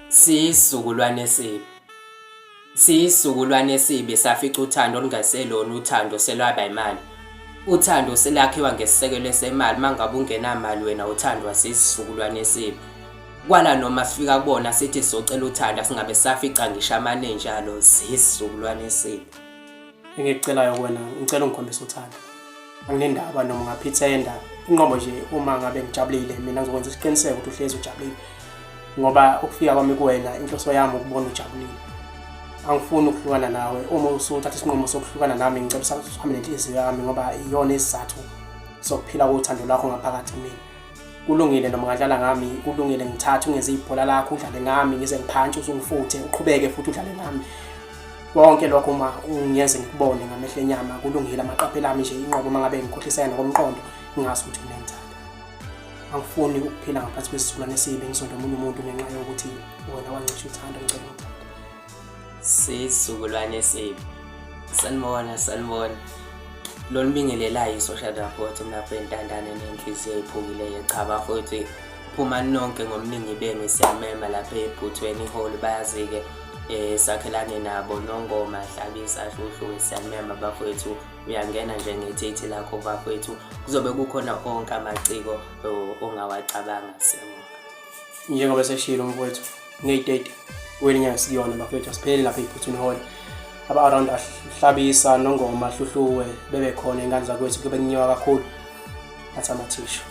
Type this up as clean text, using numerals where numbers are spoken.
Siyisizukulwane esibi. Siyisizukulwane esibi safica uthando olungaselona uthando selwaba imali. Uthando selakhiwa ngesisekelo semali uma ngabe ungenamali wena uthandwa siyisizukulwane esibi. Kwala noma sifika kubona sithi sizocela uthando asingabe safica ngisho amanenjalo siyisizukulwane esibi. Engikucelayo kuwena ngicela ungikhombise uthando. Anginendaba noma ungaphithenda inqobo nje uma ngabe ngijabulile mina ngizokwenza isiqiniseko ukuthi uhlezi ujabulile. Ngoba ukufika kwami kuwena inhloso yami ukubona ujabulile. Angifuni ukuhlukana nawe uma usuthatha isinqumo sokuhlukana nami ngicela uhambe nenhliziyo yami ngoba iyona isizathu sokuphila kothando lwakho ngaphakathi kumina. Kulungile noma ungadlala ngami, kulungile ngithathe ungenze ibhola lakho udlale ngami ngize ngiphantshi uzungifuthe uqhubeke futhi udlale ngami. Konke lokho uma ungiyenze ngikubone ngamehlo enyama kulungile amaqaphela ami nje inqobo uma ngabe ngikhohliseka ngokomqondo ngingazi ukuthi mina ngithanda. Angifuni ukuphila ngaphansi kwesizukulwane esibi ngizonda omunye umuntu ngenxa yokuthi wena wancisha uthando ngicela ungithande. Sizukulwane esibi. Sanibona, sanibona. Lolubingelelayo i-social report umlaphi wentandane nenhliziyo ephukile cha bafowethu phumani nonke ngobuningi benu siyamema lapha ebhuthweni hall bayazi-ke sakhelane nabo Nongoma Hlabisa Hluhluwe siyamema bafowethu uyangena nje ngethithi lakho bafowethu kuzobe kukhona onke amaciko ongawacabanga siyabonga. Njengoba seshilo mfowethu ngeyi-30 kwelinyanga sikuyona bafowethu asipheleli lapha ebhuthweni hall aba-around Hlabisa Nongoma Hluhluwe bebekhona ingane zakwethu kube kunyiwa kakhulu athi amathishu.